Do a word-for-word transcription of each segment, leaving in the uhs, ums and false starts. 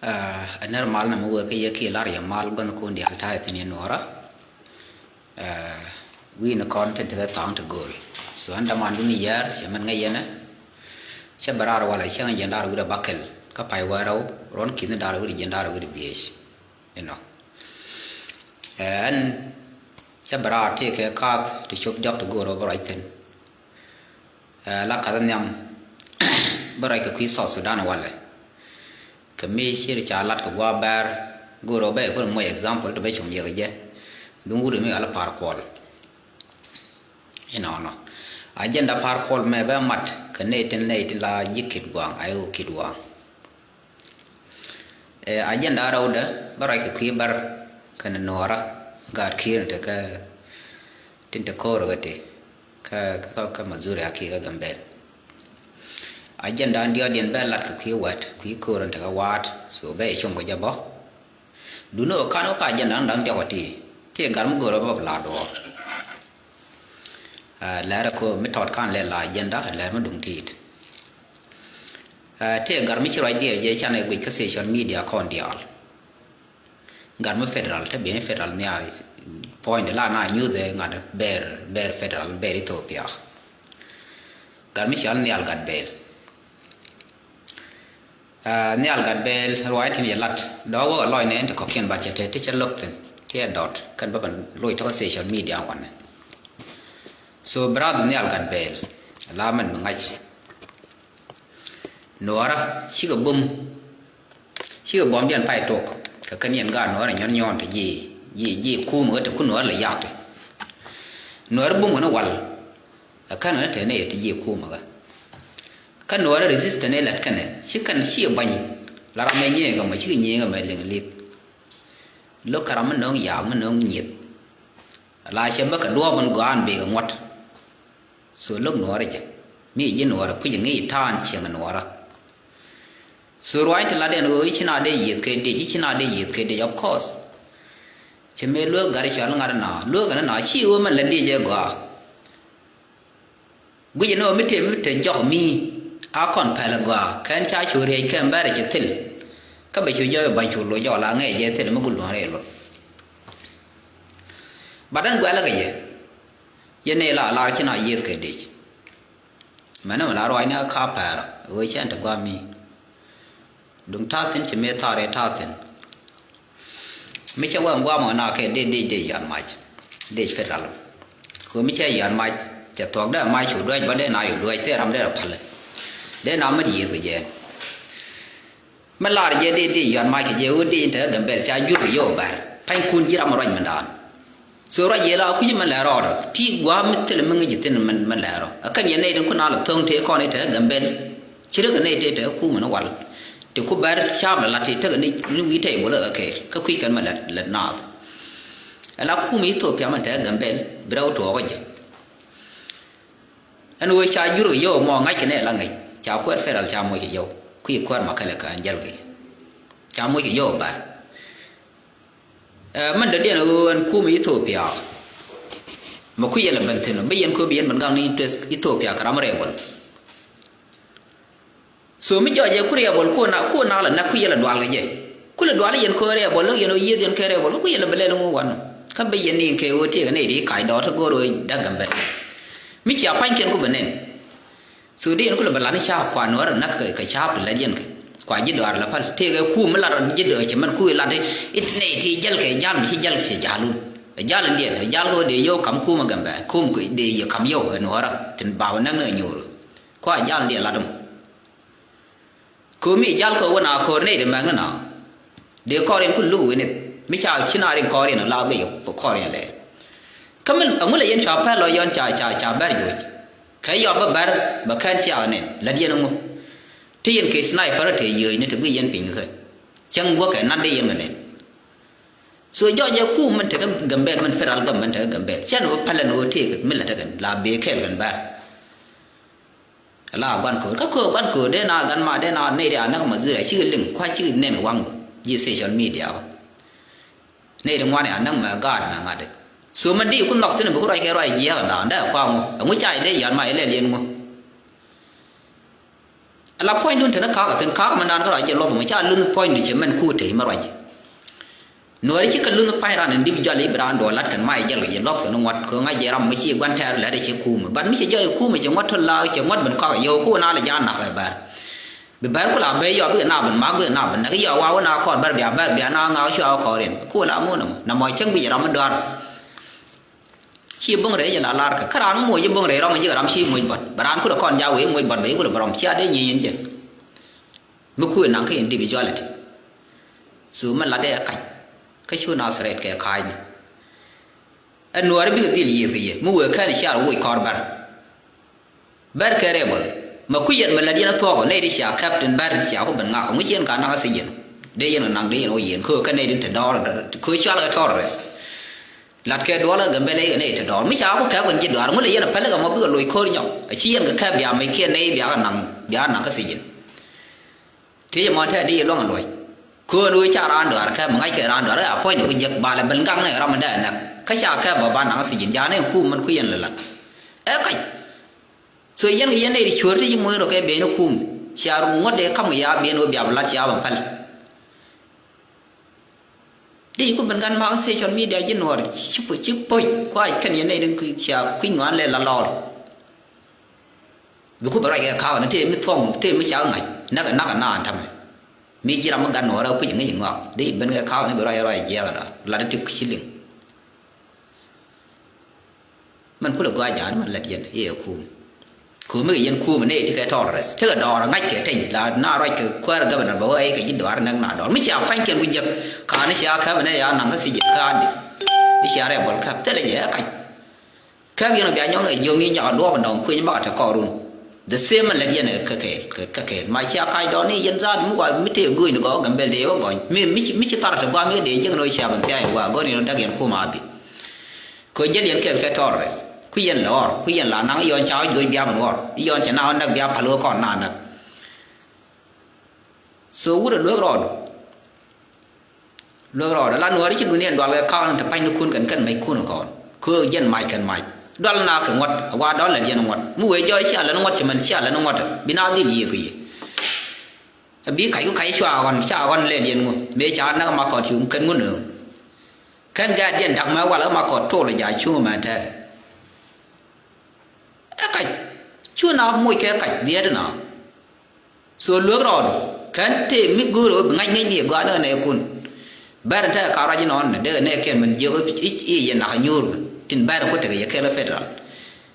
Ɛ nɛr mal na mi wee kä yɛ kiɛ lar yɛ mal gua̱n kun diaal ta̱a̱ thi̱n yɛ nuɔɔrä. Wi̱i̱ ni kɔn tin tekɛ tha̱a̱ŋ ti go̱o̱l. So ɛn däman duni yɛɛr cɛ mɛn ŋäc yɛnɛ. Cɛ bɛ raar walɛ cäŋ jiɛn da̱r wi̱i̱ rɛ bakɛl kä pay wärɛw ruɔ̱n ki̱ni da̱r wi̱i̱ jiɛn da̱r wi̱i̱ dhiec. Inɔ ɛn cɛ bɛ raar tëëkɛ kaath ti cop diɔ̱k ti go̱o̱r ɔ bä ruac thi̱n. Ɛ la kath nhiam bä ruac kɛ kui̱ South Sudan walɛ. Kɛ mi ci ri ca lat kɛ gua̱a̱ bɛr go̱o̱r ɔ bä yɛ kuäär muɔc example ti bä cum yɛ kɛ jɛ. Duŋ wut mi ala Par Kuɔl. Inɔnɔ agenda Par Kuɔl mɛ bɛ mat kɛ nɛy tin nɛy tin la ji̱ Kitgwang, Ayo Kitgwang. Ɛ agenda rɛwdɛ bä ruac kɛ kui̱ bär kɛnɛ nuɔɔrä gaat ki̱i̱r in te kä tin te ko̱o̱r kä ti kä kä kä Missouri a kiɛ kä Gambel. Agenda in diɔt yɛn bɛ lat kɛ kui̱ wät kui̱ ko̱o̱r in te kä wa̱a̱t so bɛ cum kɛ jɛ bä. Duni ɔ kan ɔ ka agenda in da̱ŋ diɔk ɔ ti ti gat mi go̱o̱r ɔ bä la duɔɔr. Lɛr ɛ ko̱ mi tɔt kan lɛ la agenda lɛr mi duŋ ti̱i̱t. Tëë gat mi ci ruac diɛɛr jɛ can ɛ guic kä social media kɔn diaal. Gat mi federal te biɛny federal nhial puɔ̱nydɛ la na nyuthɛ ŋa̱t bɛɛr bɛɛr federal bɛɛr Ethiopia. Gat mi cɔal nhial gat bɛɛl. Nhial gat bɛɛl ruac tin yɛ lat dɔ̱k wä kɛ lɔc nɛn ti kɔ̱kiɛn bat cɛ te ti cɛ lo̱k thi̱n ti ɛ dɔt kɛn bä ben loc tɔ̱ kä social media wanɛ. So brother nhial gat bɛɛl la mɛn mi ŋa̱c. Nuɔɔrä cikɛ bum cikɛ buɔ̱mdiɛn pay tok kɛ kɛn yɛn gaat nuɔɔrä nyɔn nyɔn te ji̱ ji̱ ji̱ kum ɣä te ku nuɔɔrä lɛ yak te. Nuɔɔrä bum ɣä ni wal. Ɛ kän ɣä ni te nɛy te ji̱ kum ɣä. Kä nuɔɔrä resistance ɛ lät kɛnɛ ci kɛn ci ɛ bany. La ram ɛ nyiëëŋ kɛ mɔ cikɛ nyiëëŋ kɛ mɛ liŋ li̱th. Lo̱k kɛ ram mi no̱o̱ŋ yak mi no̱o̱ŋ nyieth. La cɛ bä kɛ duɔɔp in gɔaan bek ɛ ŋuɔ̱t. So lo̱k nuɔɔrä jɛ mi ji̱ nuɔɔrä puc ŋi̱i̱c ta̱a̱n cieŋ nuɔɔrä. So ruac ti lat ɛn ɣöö i̱ ci na dee yiëth kɛ dec i̱ ci na dee yiëth kɛ dec of course. Cɛ mëë lueek gat i̱ cual ŋa̱t na lueek ɛn na ci ɣöö mɛn la dec ɛ gɔaa. Guic ɛn ɣöö mi tëë mi te jɔk mi a kɔn pɛl ɛ gɔaa kɛn ca cu riɛc kɛn bɛr ɛ cɛ thil. Kä bɛ cu jɔɔc ɛ ba̱ny cu loc jɔk la ŋɛc jɛ thil mi gul duɔ̱n rɛy luɔt. Bat ɛn guɛlä kɛ yɛ. Yɛn ëë la lar ci na yiëth kɛ dec. Mɛnɛ mi la ruacni a ka pɛɛrä ɣöö cɛn ti gua̱a̱m mi. Duŋ ta̱a̱ thi̱n ci mëë tha̱a̱r ëë ta̱a̱ thi̱n. Mi cɛ wee ŋuam ɣän a kɛ dec dec dec yɔ̱a̱n mac. Dec federal. Kɛ ɣöö mi cɛ yɔ̱a̱n mac cɛ thuɔ̱k dee mac cu duäc bä dee na cu duäc thil ram dee rɔ päl. Dee na mi yiëth kɛ jɛ. Mi lar jɛ dee dee yɔ̱a̱n mac kɛ jɛ ɣöö dee in te kä Gambɛl ca jur kɛ yio̱w bär. Pa̱nykun ji̱ ram ruac mɛn daan. So ruac yɛ la kui̱c mɛn lɛr rɔɔdɔ ti gua̱a̱m mi thilɛ mi ŋäc ji̱ thi̱n mɛn lɛr rɔ. Ɛ kɛn yɛ nɛy tin kun a lɛ tho̱ŋ tëë kɔn i̱ te kä Gambɛl. Ci rek kɛ nɛy tëë te kä kum ɛn wal. Ti ku bär caap lɛ lat ti tekɛ ni wi̱i̱ tɛy bolä ɛ kɛɛl kä kui̱c kɛn mɛn lɛ naath. Ɛ la kum Ithiopia mɛn te kä Gambɛl bi rɛw tuɔɔkä jɛ. Ɛn ɣöö ca jur kɛ yio̱w mɔ ŋa̱ckɛ nɛ la ŋäc ca kuäär federal ca moc kɛ yio̱w kui̱ kuäär ma kälɛ kɛ ɛn jäl kɛ. Ca moc kɛ yio̱w bär. Ɛ mɛn dɔ̱diɛn ɣöö ɛn kum Ithiopia. Mɛ kui̱ yɛl ɛ ben thi̱n ɔ bi yɛn kööb yɛn ben gak ni interest Ithiopia kɛ ram rebel. So mi jɔɔc jɛ ku rebel ku na ku na la nak ku yɛl a dual kɛ jɛ. Ku la dual yɛn kɛ rebel lok yɛn ɔ yieth yɛn kɛ rebel ku yɛl a bɛ lɛl ŋu wan. Kä bɛ yɛn ni kɛ ɣöö tiek ni di kac dɔɔt go̱o̱r ɣöö dak Gambɛl. Mi cia pa̱ny kɛn ku bɛ nɛn. So di yɛn ku la bɛ lat ni caap kua nuɔr nak kɛ caap ti lɛt yɛn kɛ. Kua ji̱ dɔaar la pal tiek ɛ ku mi lat ji̱ dɔɔc cɛ mɛn ku lat it nɛy ti jäl kɛ jal mi ci jäl cɛ jalun. Ɛ jal in diɛn ɛ jal kɛ ɣöö dee yio̱w kam kum ɛ Gambɛl kum dee yɛ kam yio̱w ɛ nuɔrä tin ba wä näk ni ɛ nyo̱o̱r. Kua jal in diɛn lat dum. Ko̱mi jal kɛ wä na ko̱r nɛy ti mɛk ni na. Dee kɔr in ku luk wi̱nith mi ca ci na rin kɔr in la guic kɔr in lɛ. Kä mi aŋu la yɛn cua pɛl lɔ yɔn ca ca ca bɛr juɔc. Kɛ yɔp bä bɛr bɛ kɛn cia nin la diɛn ŋu. Ti yɛn kɛ sniper te yio̱c ni te guic yɛn piny kɛ. Cäŋ guɔ kɛ nat dee yɛn kɛ nin. So jɔc jɛ kum min te kä Gambɛl min federal government te kä Gambɛl cɛn wä pɛlɛn wä tëëk mi la te kɛn la bee kɛɛl kɛn bɛr. La guan köör kä köör guan köör dee na gan ma dee na nɛy ri a näk Mazuria cikɛ liŋ kua cikɛ nɛn waŋdu ji̱ social media wä. Nɛy ri ŋuan a näk mɛ gaat mɛ ŋa̱t. So mɛ di ku nhɔk thi̱n bi ku ruac kɛ ruac jiɛk da̱a̱n dee kua ŋu ɛŋu ca dee yɔ̱a̱n ma ilɛl yɛn ŋu. Ala puɔ̱nydun te ni kakä thi̱n, kakä mi naan kä ruac jɛ luɔth mɔ ca lun puɔ̱nydu cɛ mɛn kuut te mɛ ruac. Nuääri cikɛ lunh pa̱ny ran individual i̱ bi raan duɔl lat kɛn ma i̱ jɛl kɛ jɛ luɔth kɛn ŋuɔ̱t kɛ ŋa̱c jɛ ram mi ci gua̱n tɛɛr lɛt i̱ ci kuumɛ. But mi cɛ jɔɔc i̱ kuumɛ cɛ ŋuɔ̱t tɔ la cɛ ŋuɔ̱t ben kɔak i̱ yio̱w ku na lɛ ja̱a̱n nak ɛ bɛr. Bi bɛr ku la ben yio̱w bikɛ na ben mak bikɛ na ben nak i̱ yio̱w wa wä na kɔɔr bɛr bia bɛr bia na ŋa̱k cua kɔɔr in ku la ŋun ɛmɔ na mɔ cäŋ bi jɛ ram mi dɔ̱a̱r. Ci bo̱ŋ rɛy jɛ la lar kɛ kä raan mi moc i̱ bo̱ŋ rɛy rɔm i̱ ji̱ kɛ ram ci moc bɔt bɛ raan kulɛ kɔn ja̱ wee moc bɔt bɛ i̱ kulɛ bɛ rɔm cia dee nyieny in jɛ. Mi kuëë naŋ kä individuality. So mi latdɛ ɛ kac kä cu na threat kɛ ka̱a̱cni. Ɛ nuääri bikɛ dhil yiëëth kɛ yɛ mi wëë kɛn cia rɔ woc kɔr bɛr. Bɛr kɛ rebel mɛ kui̱ yɛn mɛ lat yɛn ɛ thuɔ̱k ɔ nɛy ti cia captain bɛr ti cia ku ben ŋak ɔ ŋui̱c yɛn ka naŋ ɛ thiec yɛn. Dee yɛn ɔ naŋ dee yɛn ɔ yɛn kä kä nɛy ti te dɔɔr kä cual kɛ terrorist. Lat kɛ duɔl ɛ Gambɛlɛ i̱ kɛ nɛy te dɔɔr mi ca ku kɛp kɛn ji̱ duaar ŋulɛ yɛn ɛ päl kɛ mɔ bikɛ loc ko̱r nyɔk ɛ ci yɛn kɛ kɛp bia mɛc kiɛ nɛy bia kɛ naŋ bia naŋ kä thiec yɛn. Thiec ɛmɔ tɛ̈ di luäŋ luɔc. Köön wee ca raan duaar kɛp mi ŋa̱ckɛ raan duaar a puɔ̱ny ni ku jiäk balɛ ben gaŋ ni ram mi dee näk kä ca kɛp bä ba naŋ thiec yɛn ja̱a̱n ni kum mɛn ku yɛn lɛ lat. Ɛ kac. So yɛn kɛ yɛn nɛy ti cuäär ti ci muɔ̱ny rɔ kɛ ben ni kum cia ŋuɔ̱t dee kam kɛ ya ben wee bia bɛ lat cia bɛ päl. Di ku ben gan mak social media ji̱ nuɔɔr ci ku ci poc kua kɛn yɛn nɛy ni cia kui̱ ŋuan lɛ la lɔɔr. Bi ku bɛ ruac kɛ ka̱a̱k ni tëë mi thuɔ̱ŋ tëë mi cak ŋa̱c näk ɛ nak ɛ naan tämɛ. Mi ji̱ ram mi gat nuɔɔr ɛ kui̱c ŋäc ŋɔak di ben kɛ ka̱a̱k ni bɛ ruac ruac jiɛɛk ɛ la lat ti ci liŋ. Mɛn kulɛ gɔaa ja̱a̱n mɛn lät yɛn i̱ ɛ kuum. Kuum mi kɛ yɛn kuum ɛ nɛy ti kɛ terrorist tekɛ dɔɔr ɛ ŋa̱c kɛ teny la na ruac kɛ kuäär governor bɛ wä ɛ kɛ ji̱ dɔɔr ɛ näk na dɔɔr mi cia pa̱ny kɛn ku jiäk. Ka̱n i̱ cia käp ɛ nɛy ya naŋ kä thiec yɛn kä Adis. I̱ cia rɛɛ bɔl käp thilɛ jɛ ɛ kac. Käp yɛn ɔ bia nyɔk ni jiök ni nyɔk a duɔɔp ɛnɔŋ kui̱ny bakɛ te kɔɔrun. The same mɛn lät yɛn ɛ kä kɛɛl kä kɛɛl ma cia kac dɔɔn ni yɛn zaat mi wa mi tëë gööny ni gɔɔk Gambɛl dee wä gɔny mi mi ci mi ci thar te guam yɛ dee jiäk ni wä cia ben thia̱a̱c wa gɔn yɛn wä däk yɛn kum a bi. Kɛ jäl yɛn kɛɛl kɛ terrorist ku yɛn lɛ ɣɔr ku yɛn la naŋ yɔn ca wä juɔc bia ben ɣɔr yɔn cɛ na wä näk bia päl wä kɔn na näk. So wut ɛ luek rɔɔdu. Luek rɔɔdɛ la nuɔɔri ci duniɛn dual kɛ ka̱a̱k ni te pa̱ny ni kun kɛn kɛn mɛc kun kɔn. Köök jɛn mac kɛn mac dual na kɛ ŋuɔ̱t a wa dɔl lɛ diɛn ŋuɔ̱t mi wee jɔɔc cia lɛn ŋuɔ̱t cɛ mɛn cia lɛn ŋuɔ̱t bi na dhil yiëë kɛ yiëë. A bi kac ku kac cua ɣɔn ca ɣɔn lɛ diɛn ŋu mëë ca näk ma kɔt ci kɛn ŋun ëë. Kɛn gɛ̈ɛ̈t diɛn dak mɛ wal kä ma kɔt tol ja cuŋ mɛ tɛɛrɛ. Ɛ kac cu na moc kɛ kac dhiɛɛt na. So luek rɔɔdu kɛn tëë mi go̱o̱r ɣöö bi ŋa̱c ŋäcni ɛ gɔaa ni ɣän ɛ kun. Bɛr in tekɛ ka̱r ruac inɔɔn ni dee nɛɛkiɛn min jiök i̱ yɛ nak nyuur tin bɛr in ku tekɛ yɛ kɛl ɛ federal.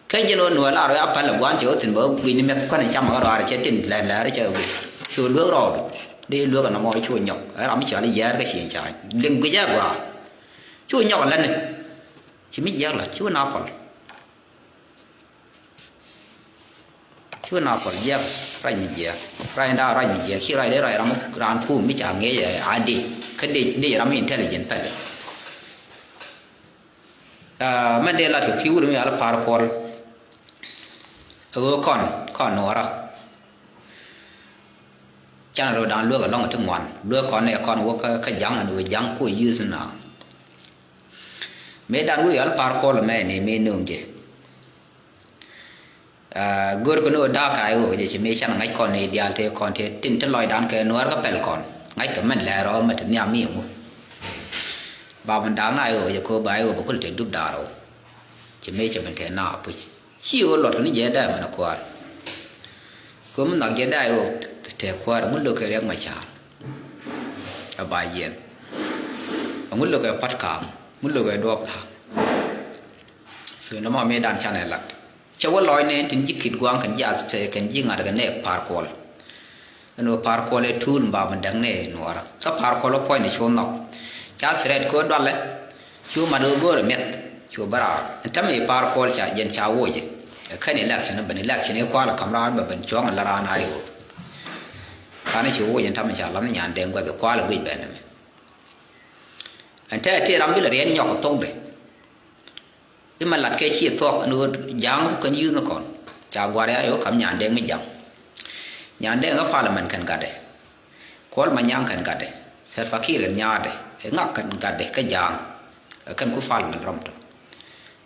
Kɛ ji̱n ɣöö nuɔɔr lar ɣöö a päl ɛ gua̱a̱n cɛ ɣöö thi̱n bɛ wi̱c ni mɛth kuän in cam ɣä rɔaar cɛ tin lɛr lɛr cɛ wi̱c. So luek rɔɔdu dee luek ɛnɔmɔ cu nyɔk ɛ ram mi cɔal i̱ yɛɛr kä cieŋ ca̱a̱ny liŋ guic ɛ gɔaa. Cu nyɔk ɛ lätni ci mi jiɛɛk la̱t cu na pɔl. Cu na pɔl jiɛk ruac mi jiɛk ruac in da̱a̱ ruac mi jiɛk ci ruac dee ruac ram raan kum mi ca ŋiec ɛ a dec kä dec dec ram mi intelligent pɛl. Mɛn dee lat kɛ kui̱ wut mi yal pa̱a̱r kuɔl. Ɣöö kɔn kɔn nuɔɔrä. Canɛ rɔ da̱a̱n luek ɛlɔ̱ŋ ti ŋuan luek kɔn nɛ kɔn wä kä ja̱ŋ ɛn ɣöö ja̱ŋ kuɔ yuth na. Mëë dan wut yal pa̱a̱r kuɔl ɛmɛ ni mëë nööŋ jɛ. Aa, gör kɛ ni ɣöö da̱a̱ ka̱a̱c ɣöö jɛ ci mëë canɛ ŋa̱c kɔn ni diaal tëë kɔn tëë tin ti lɔcdan kɛ nuäär kä pɛl kɔn ŋa̱c kɛ mɛn lɛɛr ɔ mɛ ti nhiam mi ɛŋu. Ba mɛn da̱a̱k na ɣöö jɛ ko̱ ba ɣöö bɛ kul tëë dup da̱a̱r ɔ. Ci mëë cɛ mɛn tëë na puc ci ɣöö luɔt kɛ ni jɛ dee mɛn ɛ kuäär. Kɛ mi nhɔk jɛ dee ɣöö tëë kuäär ŋu lo̱k kɛ riɛk mɛ ca̱a̱r. Ɛ ba yiɛn. Ŋu lo̱k kɛ pa̱t ka̱a̱m ŋu lo̱k kɛ duɔ̱ɔ̱p la̱a̱ŋ. So nɔmɔ mëëdan canɛ lat cɛ wä lɔcnɛ tin ji̱ kit gua̱a̱ŋ kɛn ji̱ aspɛ kɛn ji̱ ŋa̱t kɛ nɛɛk pa̱a̱r kuɔl. Ɛn ɣöö pa̱a̱r kuɔl ɛ tuul mi ba mi däk nɛ nuɔɔrä kä pa̱a̱r kuɔl ɛ puɔ̱nydɛ cu nhɔk. Ca threat kɛ ɣöö dualɛ cu mat ɣöö go̱o̱rɛ miɛth cu bä raar ɛn tämɛ i̱ pa̱a̱r kuɔl ca jɛn ca wocɛ. Ɛ kɛn election ɛ ben election i̱ kualɛ ka̱m raan bɛ ben cuɔ̱ŋ ɛ la raan a i̱ ɣöö ka̱n i̱ cu wocɛ ɛn tämɛ ca la̱th nyan dee gua̱th i̱ kualɛ guic bɛn ɛmɛ. Ɛn tɛɛ tëë ram bi lɛ riɛn nyɔk kɛ thokdɛ. I̱ mɛ lat kɛ ciɛ thuɔk ni ɣöö ja̱a̱ŋ kɛn yuth ni kɔn ca gua̱r ya i̱ ɣöö ka̱m nyan dee mi ja̱a̱ŋ. Nyan dee ŋä parliament kɛn gatdɛ. Kuɔl ma nyaŋ kɛn gatdɛ. Salva Kiir kɛn nyaatdɛ i̱ ŋak kɛn gatdɛ kä ja̱a̱ŋ. Ɛ kɛn ku parliament rɔm tɔ.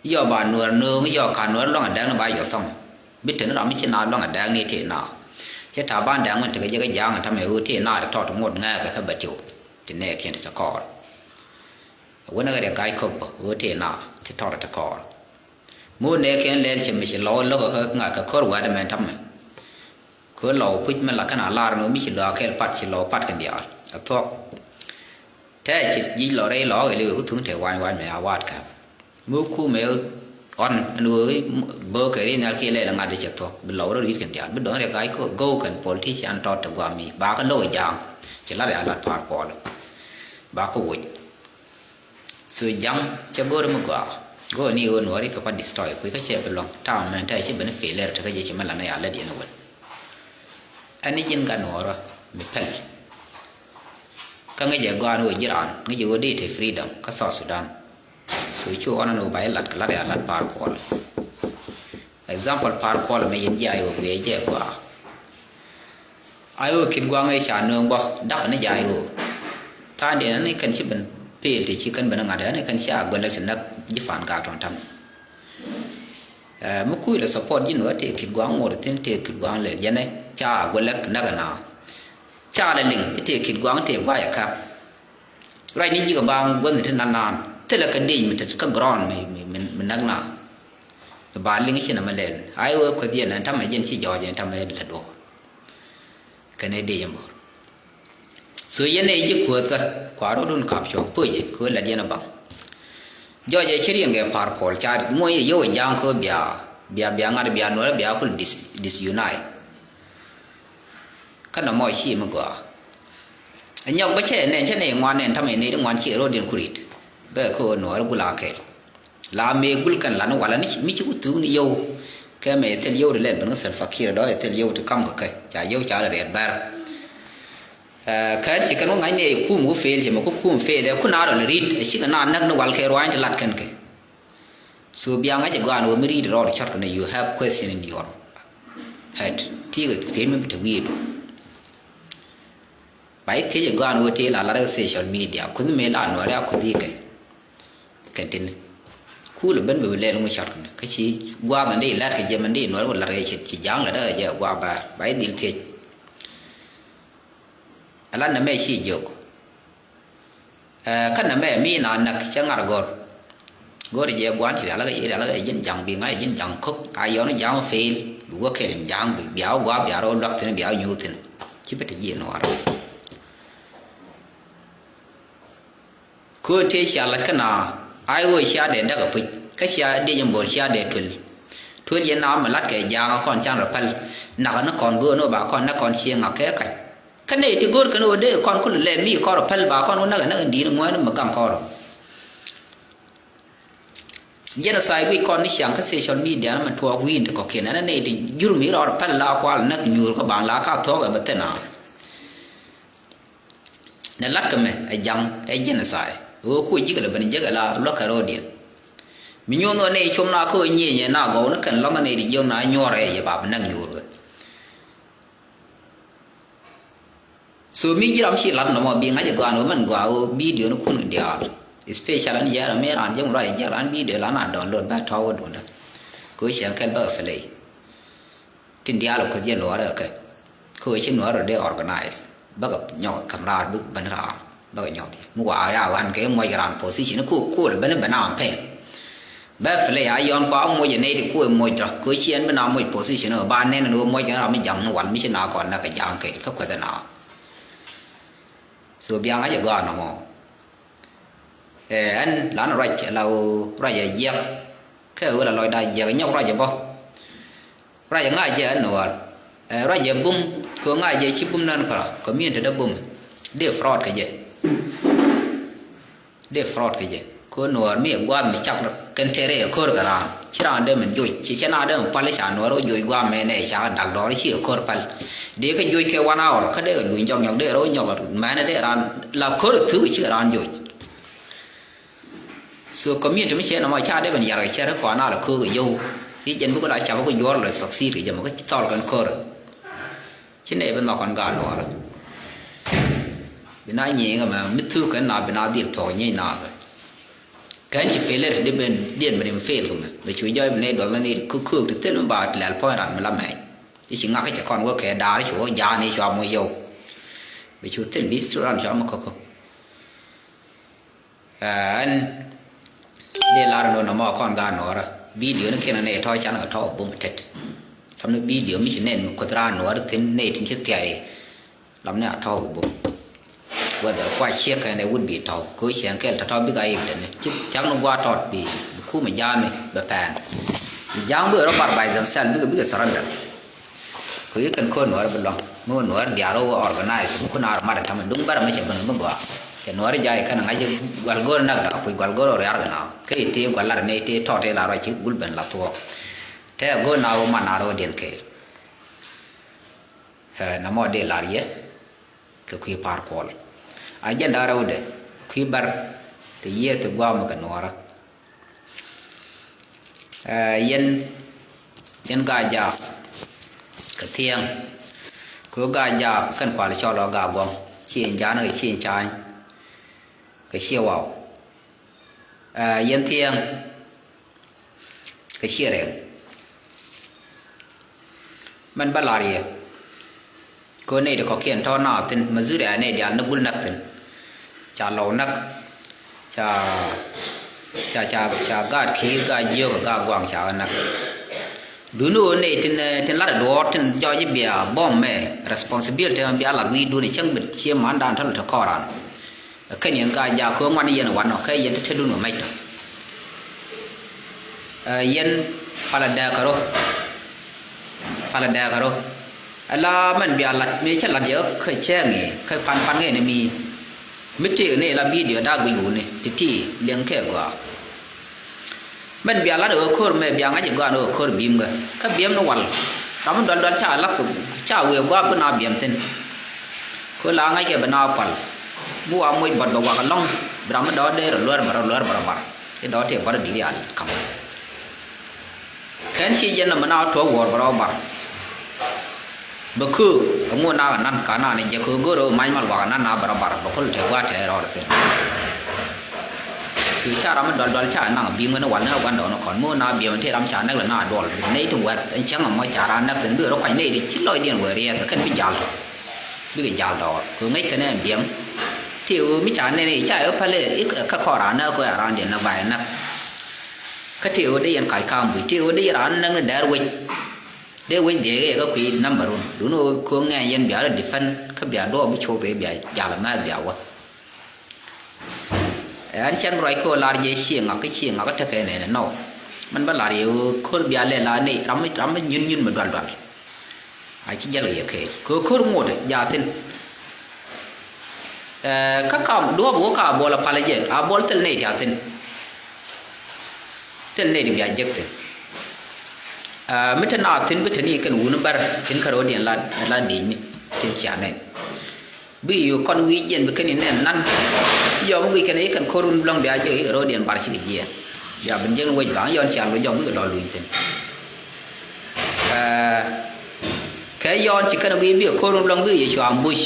I̱ yɔ ba nuäär nööŋ i̱ yɔ ka̱n nuäär luaŋ adɛɛk ni ba yɔ thɔŋ. Bi te ni ram mi ci na luaŋ adɛɛk ni tëë na. Cɛ ta̱a̱ ban dɛŋ wän tekɛ jɛ kɛ ja̱a̱ŋ tamɛ ɣöö tëë naath tɔt ŋot ŋääkɛ kä bɛ tiw ti nɛɛkiɛn ti te kɔɔr. Wänä ɣä rɛ ga̱a̱c kɔk bä ɣöö tëë naath ti tɔt ti kɔɔr. Mi wä nɛɛkiɛn lɛl cɛ mi ci lɔw lo̱k kä ŋa̱k kɛ ko̱r wɛ̈t ɛmɛn tamɛ. Kɛ ɣöö lɔw puc mi la kɛn a lar ni ɣöö mi ci lɔw a kɛl pat ci lɔw pat kɛn diaal a thuɔ̱k. Tɛɛ ci ji̱c lɔ rɛy lɔɔk ɛ li̱w ɛ ku thuŋ te wa̱ny wa̱ny mɛ a wa̱a̱t kɛ. Mi wä kumɛ ɣɔn ɛn ɣöö böökɛ ri nhial kiɛ lɛl ɛ ŋa̱t cɛ thuɔ̱k bi lɔw rɔ ri̱t kɛn diaal bi dɔ̱ŋ rɛ ga̱a̱c kɛ go̱o̱k kɛn politician tɔt te gua̱a̱m mi ba kä lo̱k ɛ ja̱a̱ŋ. Ci lat ɛ a lat pa̱a̱r kuɔl ba kä woc. So ja̱ŋ cɛ go̱o̱r mi gɔaa go̱o̱r ni ɣöö nuɔ̱ɔ̱ri kɛ kua̱t destroy kui̱ kä cɛ bi luɔ̱ŋ ta̱a̱ mɛn tɛɛ ci ben failure te kä jɛ ci mɛ lan ɛ a lät yɛn ɛ wän. Ɛn ni ji̱n gat nuɔɔrä mi pɛl. Kä ŋäcɛ gɔaa ni ɣöö ji̱ raan ŋäcɛ ɣöö dee te freedom kä South Sudan. So cu ɣɔn ni ɣöö ba ji̱ lat kɛ lat ya lat pa̱a̱r kuɔl. Example pa̱a̱r kuɔl mɛ yɛn ji̱ a ɣöö guiɛ jɛ gɔaa. A ɣöö kit gua̱a̱ŋ ëë ca nööŋ bä dak ni jɛ a ɣöö tha̱a̱ŋdiɛn ɛn ni kɛn ci ben peel ti ci kɛn ben ŋa̱t ɛn ni kɛn ci a gɔlɛ ti näk ji̱ pa̱a̱n gaak tɔ̱ŋ ta̱ŋ. Ɛ mi kui̱ lɛ support ji̱n wä tëë kit gua̱a̱ŋ ŋot thi̱n tëë kit gua̱a̱ŋ lɛ yɛnɛ ca guɛ lɛk näk ɛna. Ca lɛ liŋ tëë kit gua̱a̱ŋ tëë gua̱a̱c ɛkä. Ruac ni ji̱ kɛ ba guänh ti nan naan thilɛ kɛ dec mi te kä ground mi mi mi mi näk na. Ba liŋ ci nɛ mɛ lɛl a i̱ wee kueth yɛn ɛn tamɛ jɛn ci jɔɔc ɛn tamɛ lɛ duɔ̱ɔ̱r. Kɛn ɛ dec ɛn bo̱r. So yɛn ɛ ji̱ kuäthkä kua rɔ̱dun kap cuɔ̱ŋ puc kɛ ɣöö lat yɛn ɛ baŋ. Jɔc ɛ ci riɛn kɛ pa̱a̱r kuɔl ca muɔ̱c yɛ yio̱w ɛ ja̱a̱ŋ kɛ ɣöö bia bia bia ŋa̱t bia nuɔ̱ɔ̱rä bia kul dis disunite. Kä nɔmɔ ci mi gɔaa. Ɛ nyɔk bä cɛ nɛn cä nɛy ŋuan nɛn tamɛ nɛy ti ŋuan ci rɔ̱diɛn kurit. Bɛ kɛ ɣöö nuɔ̱ɔ̱rä gul a kɛl. La mëë gul kɛn lan walɛ ni mi ci ku thuk ni yio̱w. Kɛ mɛ thil yio̱w ti lɛl ben kä Salva Kiir dɔ̱ ɛ thil yio̱w ti kam kɛ kɛ ca yio̱w ca lɛ riɛt bɛr. Ɛ kɛn ci kɛn wä ŋa̱cni ɛ kum wä fail cɛ mɛ ku kum fail ɛ ku na rɔ lɛ rit ɛ cikɛ na näk ni wal kɛ ruany ti lat kɛn kɛ. So bia ŋa̱c ɛ gɔaa ni wä mi rit rɔɔd cɔt kɛn ɛ you have question in your head. Ti kɛ thiec mi bi te wi̱i̱du. Ba i̱ thiec ɛ gɔaa ni wä tëë la lat ɛ social media kuth mëë la nuɔ̱ɔ̱ri a kuth ikɛ. Kɛn tin. Kulɛ ben bɛ bi lɛl ŋu cɔt kɛn kä ci gua̱a̱th ɛn dee lat kɛ jɛ mɛn dee nuɔ̱ɔ̱ri wä lat kɛ ci ja̱a̱ŋ lat ɛ jɛ gua̱a̱ bäär ba i̱ dhil thiec. Ala nɛmɛ ci jiök. Ɛ kä nɛmɛ mi na näk cɛ ŋa̱r go̱r. Go̱r jɛ gua̱n ci rial kä rial kä ji̱n ja̱ŋ bi ŋa̱c ji̱n ja̱ŋ ko̱k a yɔn ja̱ŋ fail. Bi wä kɛl in ja̱ŋ bi bia wä gua̱a̱ bia rɔ luak thi̱n bia wä nyuuth thi̱n. Ci bä te ji̱ nuɔɔr. Köö tëë cia la̱t kä na a i̱ ɣöö cia dee däk apuc kä cia dee jɛ mbo̱o̱r cia dee tuel. Tuel yɛn na mi la̱t kɛ ja̱a̱ŋ kɔn can rɔ päl. Nak ni kɔn göön ɣöö ba kɔn näk kɔn cieŋ a kɛ kac. Kä nɛy ti go̱o̱r kɛn ɣöö dee kɔn kulɛ lɛ mi kɔn rɔ päl ba kɔn wä näk ɛ näk in di̱i̱t ŋuäär mi gam kɔn rɔ. Genocide guic kɔn ni ciaŋ kä social media ni mɛ tuɔɔk wi̱i̱n ti kɔ̱kiɛn ɛn nɛy ti jur mi rɔɔd päl la kual näk nyuur kä baŋ la ka thuɔ̱k ɛ bä thi̱n a. Nɛ la̱t kɛ mɛ ɛ ja̱ŋ ɛ genocide ɣöö kuɔ ji̱ kɛ lɛ ben jek ɛ la luäk kɛ ro̱o̱diɛn. Mi nyuɔ̱n ɣöö nɛy com na kä ɣöö nyieenyɛ na gɔw ni kɛn lɔ̱ŋ ɛ nɛy ti jiök na nyuɔ̱ɔ̱r ɛ yɛ ba bi näk nyuur kɛ. So mi ji̱ ram ci lat nɔmɔ bi ŋa̱c ɛ gɔaa ni wä mɛn gɔaa wä video ni kun diaal. Especially ni jɛ ram mi ran jɛ ŋun ruac jɛ ran video la na download bɛ tɔ̱ wä duundä. Kɛ wä ciɛn kɛl bä kɛ play. Tin diaal kɛ kueth jɛ nuɔɔrɛ kɛ kɛ. Kɛ wä ci nuɔɔrɛ dee organize bä kɛ nyɔk kam raar bi ben raar. Bä kɛ nyɔk thi̱n mi wa ya ɣan kɛ muɔc kɛ ran position ko kol ben ben a pɛl. Bɛ play a yɔn kua moc ɛ nɛy ti kuɔ moc tɔ kɛ ciɛn bi na moc position ɔ ba nɛn ni wä moc kɛ ram mi jaŋ ni wal mi ci na kɔn na kɛ jaŋ kɛ kä kueth ɛ na. So biaŋ a jɛ gɔaa nɔmɔ. Ɛ ɛn lan ruac la wä ruac ɛ jiɛk kɛ wä la lɔcda jiɛk nyɔk ruac ɛ bɔ. Ruac ŋa̱c jɛ ɛ nuɔɔr ɛ ruac jɛ bum kɛ ŋa̱c jɛ ci bum nän kɔrɔ community dee bum. Dee fraud kɛ jɛ. Dee fraud kɛ jɛ kɛ nuɔɔr mi ɛ gua̱a̱th mi cak kɛn tëë rɛy ɛ ko̱r kɛ raan ci raan dee min joc ci cɛ na dee min pal i̱ ca nuɔɔr wä joc gua̱a̱th mɛn ɛ ca dak dɔɔr ci ɛ ko̱r pal. Dee kɛ joc kɛ one hour kä dee kɛ luny jɔk nyɔk dee rɔ nyɔk mɛn dee raan la ko̱r ɛ thuk ci kɛ raan joc. So community mi cɛ nɔmɔ ca dee ben yar kɛ cɛ ri kɔn a la köök kɛ yio̱w. I̱ jɛn bikɛ la cap kɛ juɔ̱ɔ̱r la succeed kɛ jɛ mɔ kä thɔl kɛn ko̱r. Ci nɛy bi nhɔk kɔn gaat luɔɔr. Bi na nyiŋ ɛmɛ mi thuk kɛn na bi na dhil thuɔk nyic na kɛ. Kɛn ci failure di ben diɛn ben im fail kɛ mɛ bɛ cu jɔy bi nɛy duɔth la ni köök ti thil mi ba lɛl puɔ̱ny ran mi la mɛny. I̱ ci ŋak i̱ ci kɔn wä kɛ daar i̱ ci wä ja̱a̱n i̱ cua moc yio̱w. Bi cu thil bi thil ran cua mi käk kä. Ɛn dee lar ni wä nɔmɔ kɔn gaat nuɔɔrä. Bidio ni kiɛn ni tɔ̱ can kɛ tɔ̱ bum tet. Tɔ̱ ni bidio mi ci nɛn mi kuoth raan nuɔɔrä thi̱n nɛy tin ci thiay. Lam ni a tɔ̱ kɛ bum. Whether kua ciek kɛn ɛ wut bi tɔ̱ kɛ wä ciɛŋ kɛl tɔ̱ tɔ̱ bikɛ a yik dɛn ni ci cak ni gua̱a̱ tɔt bi bi kum ja̱a̱n ni bɛ pɛn. Bi ja̱a̱n bikɛ rɔ bar by themselves bikɛ bikɛ surrender. Kɛ yi kɛn ko̱r nuɔɔr bi lɔŋ mi wä nuɔɔr diaar wä organize mi kun a rɔ mat ɛ tamɛ duŋ bärɛ mi cɛ ben mi gɔaa. Cɛ nuɔɔr jay kɛn ŋa̱c gual go̱r nak da kuc gual go̱r riar kɛ na kɛ yi ti gual lar ni ti tɔt ti lar wä ci gul ben la thuɔk. Tɛ go̱r na wä man a rɔ diɛn kɛɛl. Ɛ namɔ di lar yɛ kɛ kui̱ par kuɔl. A jɛn da̱rɛ wä dɛ kui̱ bär ti yiëë ti guam kɛ nuɔɔrä. Ɛ yɛn yɛn gaa jaak kɛ thiɛŋ. Kɛ gaa jaak kɛn kual cɔl ɔ gaa guɔŋ ci in ja̱a̱n kɛ ci in ca̱a̱ny kɛ ciɛ waw. Ɛ yɛn thiɛŋ kɛ ciɛ rɛɛŋ. Mɛn bä lar yɛ kɛ nɛy ti kɔ̱kiɛn tɔ̱ naath thi̱n Missouri a nɛy diaal ni gul näk thi̱n. Ca lɔw näk ca ca ca ca gaat ki̱i̱r gaat jiök gaat guaŋ ca ɣä näk. Duni ɣöö nɛy tin tin lat ɛ duɔɔr tin jɔɔc i̱ bia bɔm mɛ responsibility mɛ bia lat wi̱i̱ duni cäŋ bit cie mandan tɔ̱ lɛ te kɔɔran. Kɛn yɛn gaa jaak kɛ ŋuan yɛn wanɔ kɛ yɛn te te dun kɛ mɛc tɔ. Ɛ yɛn palɛ dɛɛkɛ rɔ palɛ dɛɛkɛ rɔ. Ala mɛn bia lat mëë cä lat yɛ kä cɛɛŋ i̱ kä pan pan ŋɛn mi mi tëëk ni la bidio daa guic wuni ti ti liɛŋ kɛ gɔaa. Mɛn bia lat ɣöö ko̱r mɛ bia ŋa̱c ɛ gɔaa ni ɣöö ko̱r bi̱i̱m kä kä biɛm ni wal. Ram mi dual dual ca lak ca wëë gua̱a̱p bi na biɛm thi̱n. Kö la ŋa̱ckɛ bi na pal mi wa moc bɔt bɛ wak ɛlɔ̱ŋ. Bi ram mi dɔɔt dee rɔ luɛr bɛ rɔ luɛr bɛ rɔ bar i̱ dɔɔt tëë bɔt di̱t rial ka̱m. Kɛn ci jɛn nɔmɔ na tuɔɔk wuɔɔr bɛ rɔ bar. Bɛ köök ɛŋu na kɛ nan ka na ni jɛ köök go̱o̱r ɛ mac mal wak nan na bɛ rɔ bar bɛ kol te gua̱a̱t te rɔɔd thi̱n. Ci ca ram mi dual dual ca naŋ bi̱i̱m ŋäni wal ni ɛ gua̱ndɔɔŋ ni kɔn mi wä na biɛm ti ram ca näk lɛ na duɔl nɛy ti wɛth ɛn cäŋ ɛmɔ ca ran näk thi̱n bikɛ rɔ kuany nɛy ti ci lɔcdiɛn wee riɛth kɛn bi jal tɔ. Bikɛ jal dɔɔr kɛ ŋäc kɛn ɛn biɛm. Ti ɣöö mi ca nɛn i̱ ca ɛ päl i̱ kä kɔn ran näk kɔ ɛ ran diɛn näk ba ɛ näk. Kä tëë ɣöö dee yɛn kac ka̱a̱m buc tëë ɣöö dee yɛn raan näk ni dɛɛr wec. Dee wec dhiec kɛ yɛ kä kui̱ number run dun ɣöö ko̱ ŋɛɛny yɛn bia rɔ defend kä bia duɔɔk bi cuɔth kɛ bia jal mɛth bia wä. Ɛn cɛn ruac kɛ ɣöö lar jɛ cieŋ ŋak kä cieŋ ŋak kä tekɛ nɛnɛ nɔ. Mɛn bä lar yɛ ɣöö ko̱r bia lɛ la ni ram mi ram mi nyun nyun mi dual dual. A ci jäl kɛ yɛ kɛɛl kɛ ɣöö ko̱r ŋot jathin. Ɛ kä kam duɔ̱ɔ̱p wä ka a buɔl a pal jɛ a buɔl thil nɛy ti a thin. Thil nɛy ti bia jek thin. Ɛ mi te na thin bi te ni kɛn wuni bär thin kä ro̱o̱diɛn la la di̱i̱cni tin cia nɛn. Bi yio̱o̱k kɔn wi̱i̱ jiɛn bi kɛn in nɛn nan. Yɔm mi guic kɛn i̱ kɛn ko̱r wun bluɔ̱ŋ bia jek i̱ kɛ ro̱o̱diɛn bar cikɛ jiɛɛn. Bia ben jiɛn wec baŋ yɔn cia luc jɔk bikɛ lɔ luny thin. Ɛ kɛ yɔn ci kɛn guic bikɛ ko̱r wun bluɔ̱ŋ bikɛ yɛ cua ambush.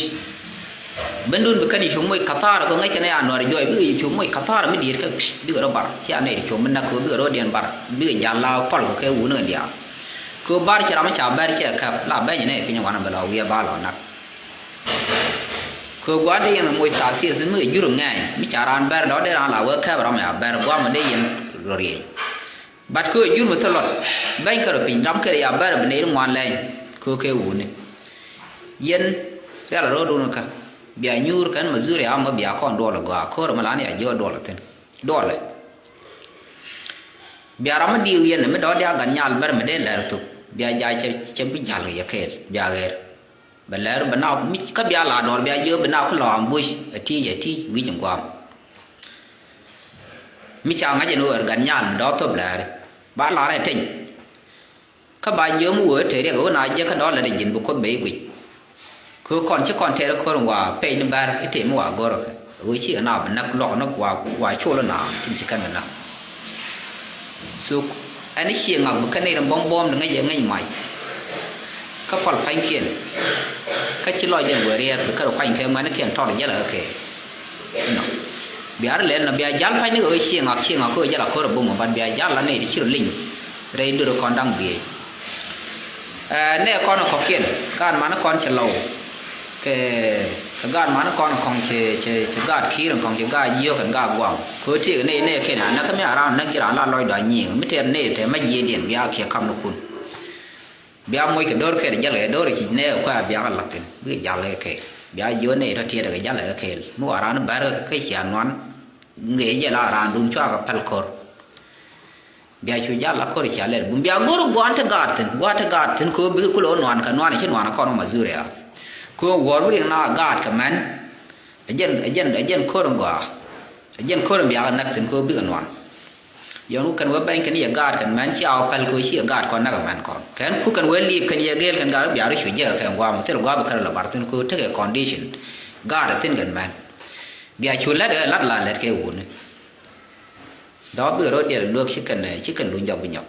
Bendun bi kɛn i̱ cu moc kathara kɛ ŋäc kɛn i̱ a nuɔr juɔc bikɛ i̱ cu moc kathara mi diet kä bikɛ rɔ bar cia nɛy ti cu mi nak kɛ bikɛ rɔ diɛn bar bikɛ jal la pɔl kɛ kɛ wun kɛ diaal. Kɛ bar ci ram mi ca bɛr cɛ kɛp la bɛny nɛ piny wan bɛ lɔ wiɛ ba lɔ nak. Kɛ gua̱n ti yɛn moc tathir thin mi kɛ jur ŋɛɛny mi ca raan bɛr lɔ dee raan la wee kɛp ram ya bɛr gua̱n mi dee yɛn rɔ rieny. But kɛ jur mi thil luɔt bɛny kɛ rɔ piny ram kɛ ya bɛr bi nɛy ri ŋuan lɛny. Kɛ kɛ wuni yɛn rial rɔ dun kä bia nyuur kɛn Missouri ama bia kɔn duɔl gɔaa ko̱r mi lan ya jiɔ duɔl thin duɔl. Bia ram mi diw yɛn mi dɔ̱diak gat nyal bɛr mi dee lɛr thuk bia ja cɛ cɛ bi jal kɛ yɛ kɛɛl bia ɣer. Bɛ lɛr bɛ na mi kä bia la dɔr bia jiö bɛ na kä lɔ ambush ɛ ti ɛ ti wi̱c in guam. Mi ca ŋa̱c ɛn ɣöör gat nyal mi dɔ̱ thop lɛri ba lar ɛ teny. Kä ba jiö mi wöö te riɛk ɣöö na jiäkä dɔ̱ lät ɛ ji̱n bi kuoth bɛ i̱ guic. Kɛ ɣöö kɔn ci kɔn tɛɛr ɛ ko̱r in wa pɛy ni bär i̱ tëë mi wa go̱r ɛ kɛ ɣöö ci kɛ na bi näk luɔk näk wa wa col ɛ na tin ci kɛn bi näk. Thuk ɛn i̱ cie ŋak bi kä nɛy rin buɔ̱m buɔ̱ɔ̱m di ŋäc ɛ ŋäc mac. Kä pal pa̱nykiɛn kä ci lɔcdiɛn wëë riɛɛk bi kä ri kuany kɛ ŋuɛ̈nikiɛn tɔt jälɛ kä kɛ. Nɔ bia ri lɛl nɔ bia jal pa̱ny ni ɣöö cie ŋak cie ŋak kä ɣöö jälɛ ko̱r ɛ bum ɛ bat bia jal la nɛy ti ci rɔ liny. Rɛy döri kɔn da̱ŋ biëëc. Ɛ, nɛ kɔn kɔkiɛn, gaat man kɔn cɛ lɔw. Kɛ, kɛ gaat man kɔn kɔn cɛ, cɛ, cɛ gaat ki̱i̱r kɔn cɛ gaat jiök kɛn gaat guam. Kɛ ɣöö tëëkɛ nɛ, nɛ kɛn a näk kä mi a raan näk ji̱ raan la lɔcdɔ a nyiëëŋ. Mi tɛɛr nɛ tɛ mɛ jiëëdiɛn bia kiɛ kam ni kun. Bia moc kɛ do̱r kɛl jäl kɛ do̱r ci nɛ kɛ kuɛ a bia kɛ lath thi̱n. Bikɛ jal kɛ kɛɛl. Bia jiök nɛ tɔ tiɛɛt kɛ jäl kɛ kɛɛl. Mi wa raan bär kɛ cia nuan. Ŋee jɛ la raandun cua kɛ päl ko̱r. Bia cu jal la ko̱r ca lɛl bum bia go̱r gua̱a̱n te gaat thi̱n, gua̱a̱n te gaat thi̱n kɛ ɣöö bikɛ kulɛ wä nuan kɛ nuan ci nuan kɔn wä Mazuria. Kɛ ɣöö wuɔ̱ɔ̱r wi̱riŋ na gaat kɛ mɛn. Ɛ jɛn, ɛ jɛn, ɛ jɛn ko̱r in gɔaa. Ɛ jɛn ko̱r in bia kɛ näk thi̱n kɛ ɣöö bikɛ nuan. Yɔn ku kɛn wee bɛny kɛn yɛ gaat kɛn mɛn cia wä päl kɛ ɣöö ci yɛ gaat kɔn näk ɛ mɛn kɔn. Kɛn ku kɛn wee liip kɛn yɛ gel kɛn gaat wä bia rɔ cu jek kɛ kɛn gua̱a̱m thil gua̱a̱p bikɛ rɔ lɛ bar thi̱n kɛ ɣöö tekɛ condition. Gaat ɛ thi̱n kɛn mɛn. Bia cu lät ɛ lat la lät kɛ wuni. Dɔ̱k bikɛ rɔ diɛl luäk ci kɛn, ci kɛn luny jɔk bi nyɔk.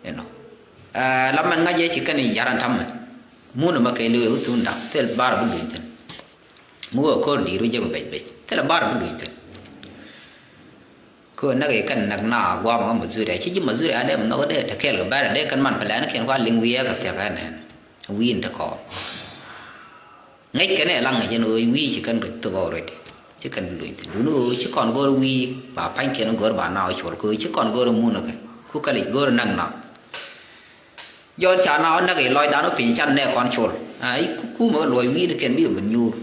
Inɔ. Ɛ, la mɛn ŋa̱c yɛ ci kɛn i̱ yaran ta̱mɛ. Mun ɛmɛ kɛ li̱w ɛ wä thun da̱k thil bar bi luny thi̱n. Mi wä ko̱r di̱i̱r wä jek wä bec bec thil bar bi luny thi̱n. Kɛ wä näk i̱ kɛn näk na guam ɛ kä Mazuria ci ji̱ Mazuria dee mi nhɔk dee te kɛɛl kɛ bɛr dee kɛn man pɛlɛn kɛn kua liŋ wi̱i̱ ɛ kɛ thiak ɛn ɛn. Wi̱i̱ in te kɔɔr. Ŋäc kɛn ɛ la ŋäc ɛn ɣöö wi̱i̱ ci kɛn thok already. Ci kɛn luny thi̱n. Duundɛ ɣöö ci kɔn go̱o̱r wi̱i̱ ba pa̱nykiɛn go̱o̱r ba na ɣöö cuɔl kɛ ɣöö ci kɔn go̱o̱r mun ɛ kɛ. Ku kɛ lec go̱o̱r näk na. Jɔn ca na ɣöö näk i̱ lɔcdan ɣöö piny can nɛ kɔn cuɔl. A i̱ ku, kumɛ kɛ luɔc wi̱i̱ ni kɛn bikɛ ben nyuur.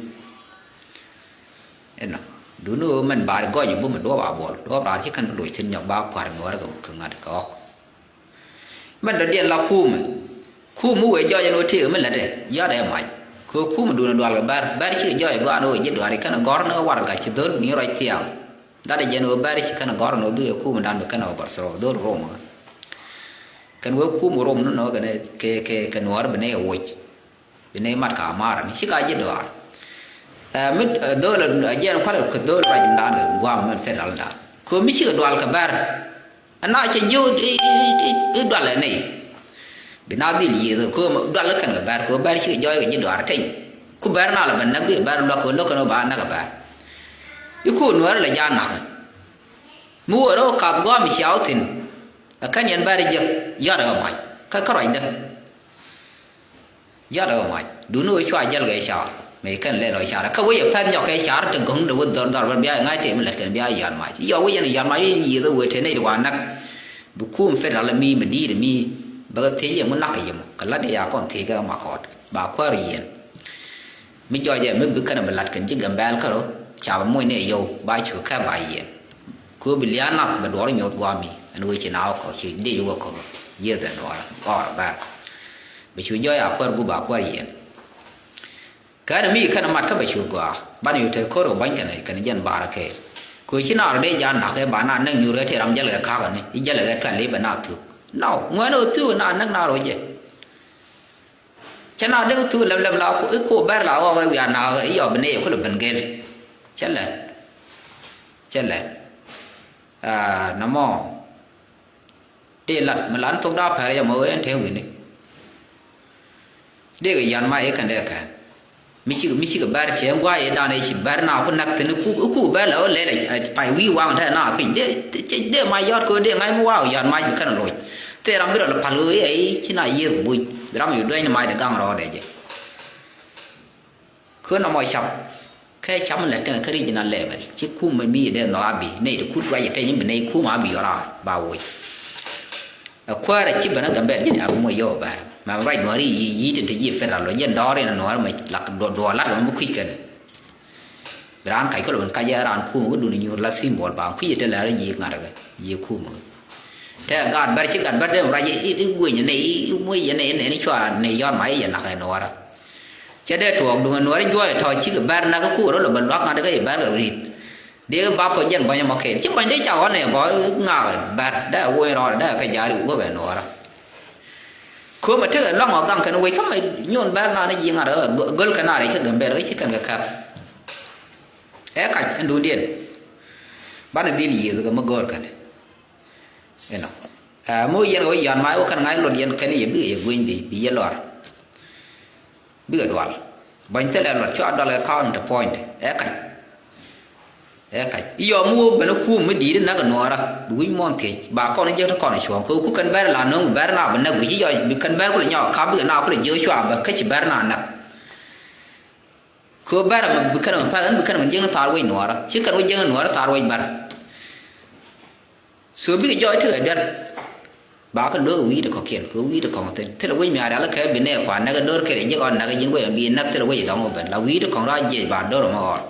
Ɛnɔ. Duundɛ ɣöö mɛn ba gɔc i̱ bum i̱ duɔ̱ɔ̱p a buɔl. Duɔ̱ɔ̱p raar ci kɛn bi luc thi̱n nyɔk ba kua̱r nuɔ̱ɔ̱rɛ kɛ, kɛ ŋa̱t kɛ ɣɔ̱k. Mɛn dɔ̱diɛn la kumɛ. Kumɛ wëë jɔɔc ɛn ɣöö tëëkɛ mi lätdɛ. Yɔ̱a̱t ɛ mac. Kɛ ɣöö kumɛ duundɛ dual kɛ bär. Bär cikɛ jɔɔc ɛ gɔaa ɛn ɣöö ji̱ duaar i̱ kɛn ɛ gɔ̱r ni ɣä warɛgak ci dho̱l wi̱ny ruac thiaŋ. Gatdɛ jɛn ɣöö bär ci kɛn ɛ gɔ̱r ɛn ɣöö bikɛ kumɛ dan bi kɛn ɛ overthrow dho̱l Roma. Kɛn wee kumɛ Rom ni nɔɔkɛ ni kɛ, kɛ, kɛ nuɔɔr bi ni ɛ woc. Bi nɛy mat ka amara ni cika ji̱ dɔaar. Ɛ, mi, ɛ, dho̱o̱l, ɛ, jiɛn kualɛ kɛ dho̱o̱l ruac mi daan kɛ guam mɛn federal daan. Kɛ mi cikɛ dual kɛ bɛr. Ɛn na cɛ ji̱ i̱, i̱, i̱, i̱ dual ɛ nɛy. Bi na dhil yiëth kɛ dual kɛn kɛ bɛr kɛ bɛr cikɛ jɔɔy kɛ ji̱ dɔaar teny. Ku bɛr na lɛ ben näk bi bɛr luak kɛ lo̱k kɛn ba näk kɛ bɛr. I̱ ku nuɛɛr lɛ jaa nakä. Mi wä rɔ kath guam cia wä thi̱n. Ɛ kɛn yɛn bɛr jiäk yɔt ɛ mac. Kä, kä ruacdä. Yat ɛ mac. Duni wee cua jäl kɛ car. Mëë kɛn lɛl ɔ car. Kä wee yɛ pɛn nyɔk kɛ car te gɔ̱ŋ de wee dhɔr dhɔr bä bia ŋa̱c tëë mi lät kɛn bia yɔt mac. Yɔ wee yɛn yɔt mac yɛn yiëth ɛ wee te nɛy de wa näk. Bi kum federal mi mi di̱i̱t mi. Bɛ kɛ thiec yɛ ŋu nak kɛ yɛ mɔ. Kɛ lat de ya kɔn thiec kɛ ma kɔɔt. Ba kuäär yɛn. Mi jɔɔc ɛ mi bi kɛn bi lat kɛn ci Gambɛl kärɔ. Ca bɛ moc ni ɛ yɔw. Ba cu kɛ ba yɛn. Kö bi lia̱a̱ nath bɛ duɔ̱ɔ̱r nyoth gua̱a̱mi ɛn ɣöö ci na wä kɔ ci dec wä kɔ yieth ɛn duɔ̱ɔ̱r ɣɔr bɛr. Bɛ cu jɔɔc a kuäär gup a kuäär yiɛn. Kɛn mi kɛn mat kä bɛ cu gɔaa banɛ yu te ko̱r kɛ buany kɛn kɛn jɛn baar kɛɛl. Kö ci na rɔ dee ja̱a̱n na̱k kɛ ba na näk nyuur kɛ tëë ram jäl kɛ ka̱a̱k ɛn i̱ jäl kɛ tuɛl i̱ bɛ na thuk. Nɔ ŋuɛn ɣä thuk na näk na rɔ jɛ. Cä na dee thuk lɛm lɛm la i̱ ko bɛr la ɣɔk i̱ wiaa na i̱ yɔ bi nɛ yɛ kulɛ ben gel. Cä lɛ. Cä lɛ. Aa, nɔmɔ. Dee lat mi lan thok daa pɛr yɛ mɔ wee ɛn te wi̱ni. Dee kɛ yan ma yɛ kɛn dee kɛn. Mi cik, mi cik bɛr cɛ ŋuay yɛ dan yɛ ci bɛr na ku nak thin ku, ku bɛr la wä lɛl ɛ pay wi̱i̱ waŋ tɛ na piny. Dee, dee, dee ma yɔt kɛ dee ŋa̱c mi waw yan ma bi kɛn loc. Thee ram bi rɔ pal wee yɛ ci na yieth buny. Bi ram yu dueny ni ma de gaŋ rɔɔdɛ jɛ. Kön nɔmɔ cam kɛ cam lɛt kɛn kä regional level ci kum mi dee nhɔk abi nɛy ti kut ruac itɛny bi nɛy kum abi yɔr ar ba woc. Ɛ kuäärä ci ben ɛ Gambɛl ji̱n abi moc yɔw bɛr mɛ ruac nuɔri yi yi tin te ji̱ federal lɔ jiɛn dɔɔr in nuɔri mɛ lak duɔ duɔ lat mɛ kui̱ kɛn. Bi raan kac kɔl ben kac ɛ raan kum kä duni nyuur la symbol ba kui̱ ite lɛr ji̱ ŋa̱t kɛ ji̱ kum. Tɛ gat bɛr ci gat bɛr dee ruac i̱ gueny nɛ i̱ muec yɛ nɛ nɛ ni cua nɛ yɔr ma i̱ yɛ nak ɛ nuɔrä. Cɛ dee tuɔɔk duŋ ɛ nuɔrä juɔc tɔ cikɛ bɛr nak ku rɔ lɔ bɛ luak ŋa̱t kɛ i̱ bɛr kɛ ri̱t. Dee bap kɔ jɛn buɔ̱ny ɛmɔ kɛɛl ci buɔ̱ny dee ca ɣɔn ɛ gɔl ŋaak ɛ bɛr dee woc rɔɔdɛ dee kɛ ja̱a̱r i̱ wek ɛ nuɔrä. Kömɛ tekɛ luaŋ ɔ gaŋ kɛn wec kä mɛ nyuɔn bɛr naan ji̱ ŋa̱t ɛ göl kɛn a rɛc kä Gambɛl kä ci kɛn kɛ kɛp. Ɛ kac ɛn duundiɛn. Banɛ dhil yiëëth kɛ mi go̱o̱r kɛn. Inɔ. Ɛ mi wä yɛn kɛ wä yɔ̱a̱n mac wä kɛn ŋa̱c luɔt yɛn kɛn yɛ bikɛ yɛ gueny bi bi yɛ lɔr. Bikɛ dual. Bäny thilɛ luɔt cua dual kɛ county point ɛ kac. Ɛ kac i̱ yɔm mi wä ben i̱ kuum mi di̱i̱t i̱ näk i̱ nuɔɔrä bi wi̱c muɔ̱ɔ̱n thiec ba kɔn i̱ jek ti kɔn i̱ cuɔ̱ɔ̱ŋ kɛ wä ku kɛn bɛr la nöŋ bɛr na bi näk wi̱c i̱ yɔc bi kɛn bɛr kulɛ nyɔk kap bikɛ na kulɛ jiök cua bä kä ci bɛr na näk. Kɛ wä bɛr mi bi kɛn mi path ɛn bi kɛn mi jiäkni thaar wec nuɔɔrä ci kɛn wä jiäkni nuɔɔrä thaar wec bɛr. So bikɛ jɔɔc tekɛ duer. Ba kɛ lo̱k wi̱i̱dɛ kɔ̱kiɛn kɛ wi̱i̱dɛ kɔ̱ŋ thil thilɛ wec mi a rial kɛ bi nɛɛ kua näk do̱r kɛn ji̱ ɣɔn näk ji̱n wec bi näk thilɛ wec dɔ̱ŋ wä ben la wi̱i̱dɛ kɔ̱ŋ rɔ jiɛc ba do̱r mɛ ɣɔr.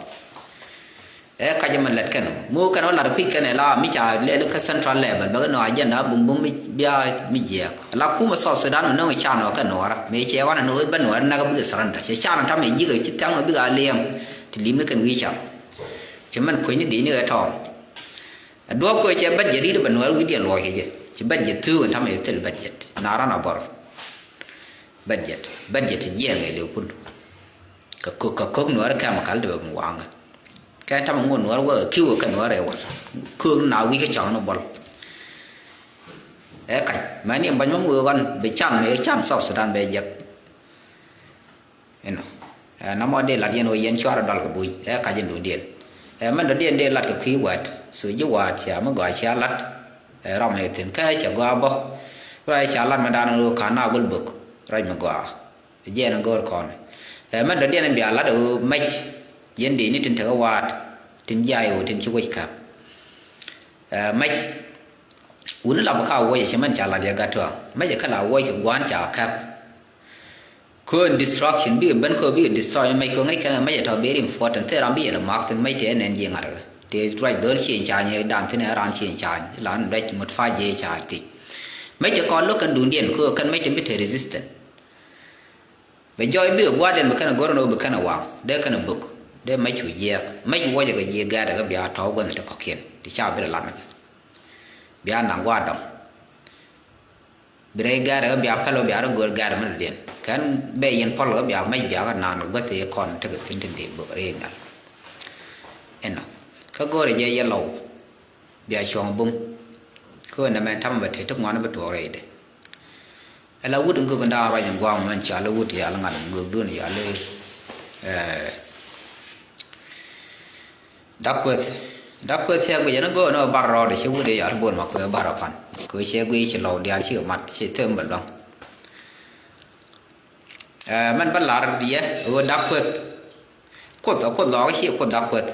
Ɛ kac mɛ lɛt kɛn mɔ kɛn wä lat kui̱ kɛn ɛ la mi ca lɛl kä central level bɛ kɛ nɔ agenda bum bum mi bia mi jiɛɛk la kumɛ South Sudan mɛ nöŋ can wä kɛ nuɔrä mi cɛ ɣɔn ɛ ni wec bä nuɔrä näk bikɛ surrender cɛ can tam ɛ ji̱k ɛ ci thiaŋ mɛ bikɛ a liɛm. Ti lim ni kɛn wi̱i̱ can. Cɛ mɛn kuecni di̱cni ɛ tɔɔl. Ɛ duɔ̱ɔ̱p kɛ cɛ budget ri̱t bɛ nuɔɔr wi̱cdiɛn luɔc kɛ jɛ ci budget thuk in tamɛ thil budget na ran a bɔr. Budget budget ci jiɛɛŋ ɛ liw kul. Kɛ kök kɛ kök nuɔɔr chemical ti bɛ mi waŋ kɛ tamɛ ŋuɔt nuɔɔr wä kiw kɛ nuɔɔr ɛ wal. Kök na wi̱c kɛ cɔŋ ni bɔl. Ɛ kac mɛ ni bany mɛ ŋuɔɔr ɣɔn bɛ can mɛ can South Sudan bɛ jɛk. Inɔ ɛ namɔ dee lat yɛn ɣöö yɛn cuarɛ dɔl kɛ buny ɛ kac in duundiɛn. Ɛ mɛn dɔ̱diɛn dee lat kɛ kui̱ wa̱a̱t so ji̱ wa̱a̱t cia mi gɔaa cia lat. Ɛ ram ɛ thi̱n kä cɛ gɔaa bä. Ruac cia lat mɛ da̱a̱n ɣöö ka̱n na gol bök ruac mi gɔaa. Ɛ jiɛn in go̱o̱r kɔn ɛ mɛn dɔ̱diɛn in bia lat ɣöö mɛc yɛn dee ni tin tekɛ wa̱a̱t tin jiay ɣöö tin ci wec käp. Ɛ mɛc wuni lap kä a wuɔc ɛ cɛ mɛn ca lat yɛ gat tɔ̱ mɛc ɛ kä la wuɔc kɛ gua̱a̱n ca käp. Kön destruction bikɛ ben kö bikɛ destroy ni mec kö ŋäc kɛn mec ɛ tɔ very important thil ram bi yɛ lɛ mak thin mec tɛ nɛn jiɛ ŋa̱t kɛ tɛ ruac dhöl ciɛ cany dan thin ɛ ran ciɛ cany lan ruac mut fa jiɛ ca thic. Mec tɛ kɔn lo̱k kɛn dundiɛn kö kɛn mec tɛ bi tɛ resistant. Bɛ jɔy bikɛ gua̱diɛn bi kɛn ɛ go̱r ni wä bi kɛn ɛ waŋ dee kɛn ɛ bök dee mec cu jiɛɛk mec wuɔcɛ kɛ jiɛ gɛɛt ɛ kɛ bia tɔ̱ gua̱n tɛ kɔ̱kiɛn ti ca bi lɛ lat ni kɛ bia naŋ gua̱a̱r dɔŋ. Bi rɛy gɛ̈rɛ kä bia päl kä bia rɔ gör gɛ̈rɛ mi dɔ̱diɛn kɛn bɛ yɛn pɔl kä bia mɛc bia kä naan guäth i̱ kɔn tekɛ thi̱n tin dee bök rɛy nhial. Inɔ kä go̱rɛ jɛ yɛ lɔw bia cuɔ̱ŋ bum. Kä wä nɛmɛ ta̱mɛ bɛ te ti ŋuan bi tuɔɔk rɛydɛ. Ala wut in gök in da̱a̱ ruac in gua̱a̱m mɛn cal wut yal ŋa̱l in gök dun yal i̱ Da̱k kueth. Da̱k kueth cɛ guic ɛn a go̱o̱r ni ɣä bar rɔɔdɛ cɛ wut ɛ yɔt bo̱o̱n ma kueth bar rɔ pan. Kueth cɛ guic ci lɔw diaal ci ɣä mat ci thöm bɛ lua̱ŋ. Ɛ mɛn bä lar yɛ ɣöö da̱k kueth. Kuoth a kuoth lɔɔk ci kuoth da̱k kueth.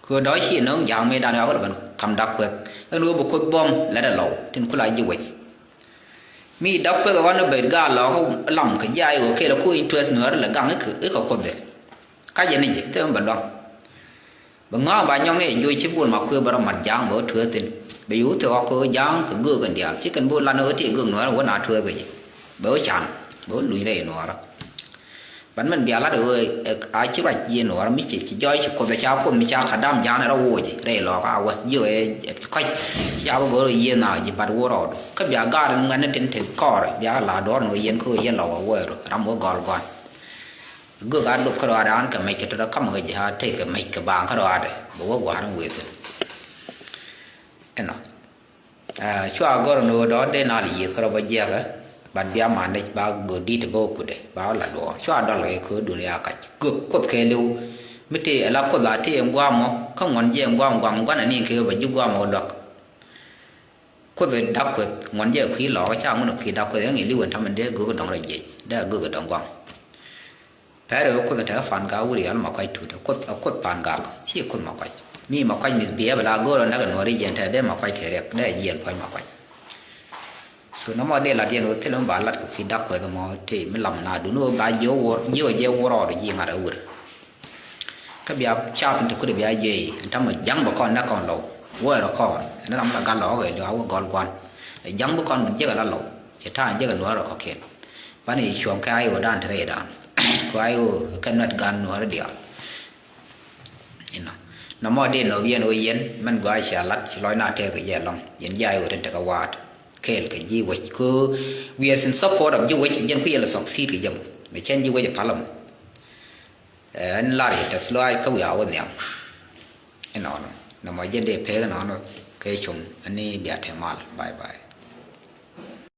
Kɛ ɣöö dɔ̱k ci no̱o̱ŋ ja̱a̱ŋ mëëdan yɔak lɔ ben kam da̱k kueth ɛn ɣöö bi kuoth buɔ̱m lɛt ɛ lɔw tin kula ji̱ wec. Mi da̱k kueth ɛ ɣɔn ɛ ben gaa lɔɔk lam kɛ jiac ɣöö kɛl ɛ ku interest nuäär lɛ gaŋ i̱ kɛ kuoth dhil. Ka jɛ ni ji̱ thöm bɛ lua̱ŋ. Bɛ ŋa̱a̱ŋ ba nyɔk ni ɛ joc ci bol ma kuëë bɛ rɔ mat ja̱a̱ŋ bɛ wä tueeth thi̱n. Bɛ yo̱o̱ thil ɣɔk kɛ ɣöö ja̱a̱ŋ kɛ göök in diaal ci kɛn bol lan ɣöö ti göök nuäärä wä na tueeth kɛ ji̱. Bɛ wä can bɛ wä luny rɛy nuäärä. Ban mɛn bia lat ɣöö a ci ruac yiëë nuäärä mi ci ci jɔɔc ci kuoth ca kuoth mi ca ka dam ja̱a̱n rɔ woc rɛy lɔɔk a wä jiök ɛ kɔc. Ca bä go̱o̱r ɣöö yiëë na ji̱ bat wä rɔɔdu kä bia gaat in ŋuɛ̈tni tin te kɔɔrɛ bia la duɔ̱ɔ̱r ni ɣöö yɛn kä ɣöö yɛn lɔk a wä ram wä gɔl gua̱n. Göök a dok kärɔaadɛ an kɛ mec kɛ tɔ̱tɔ̱ ka̱mɛ kɛ ji̱ a tëëk kɛ mec kɛ baaŋ kärɔaadɛ bɛ wä gua̱a̱r in wëë thi̱n. Ɛnɔ cua gɔr ni ɣöö dɔ̱ɔ̱r dee nal yiëth kärɔ bä jiɛkɛ. Bat bia mandɛ ba göök di̱t bä wä kutdɛ ba wä la duɔ̱ɔ̱r cua dɔl kɛ kɛ ɣöö dun ya kac göök kuoth kɛɛliw. Mi tëë ala kuoth a tëë ɛn gua̱a̱mɔ kä ŋuɔ̱n jiɛ ɛn gua̱a̱m gua̱a̱m gua̱n ani kɛ ɣöö bɛ ji̱ gua̱a̱mɔ wä duak. Kuoth da̱k kueth ŋuɔ̱n jɛ kui̱ lɔɔk ca ŋun kui̱ da̱k kueth ɛŋ iliw ɛn tamɛ dee göök dɔ̱ŋ rɔ jiɛc dee göök dɔ̱ŋ gua̱ŋ. Pɛr ɛ kuoth ɛ tɛk pan gak wur yal ma kuac tut ɛ kuoth ɛ kuoth pan gak ci kuoth ma kuac. Mi ma kuac mith biɛɛp ɛ la go̱o̱r ɛ näk ɛ nuɔ̱ɔ̱ri jiɛn tɛk dee ma kuac tɛk riɛk dee jiɛn pua̱c ma kuac. So nɔmɔ dee lat yɛn ɣöö thilɛ mi ba lat kɛ kui̱ da̱k kueth ɛmɔ tëë mi lam na duni ɣöö ba jiö wor jiö jɛ wor ɔɔd ji̱ ŋa̱t ɛ wur. Kä bia cap in te kut bia jiɛc in tamɛ ja̱ŋ bä kɔn nɛ kɔn lɔw. Wä rɔ kɔn ɛn ram la gal lɔk ɛ lua wä gɔl guan. Ɛ ja̱ŋ bä kɔn jek ala lɔw cɛ ta̱a̱ jek a nuɔɔr rɔ kɔkiɛn. Pan i̱ cuɔ̱ŋ kɛ ay wä dan te rɛy dan. Kɛ ay wä kɛ nuɛt gan nuɔɔr diaal. Inɔ nɔmɔ dee nɔɔk yɛn wä yɛn mɛn gɔaa cia lat ci lɔc na tɛth kɛ jɛ lɔŋ yɛn ji̱ ay wä tin tekɛ waat. Kɛɛl kɛ ji̱ wec kɛ we are in support of ji̱ wec jɛn ku yɛl succeed kɛ jɛ mɔ mɛ cɛn ji̱ wec pal mɔ. Ɛn lar yɛ tɛth lɔaac kä wiaa wä nhiam. Inɔnɔ nɔmɔ jɛ dee pek inɔnɔ kɛ cum ani bia te mal. Bye bye.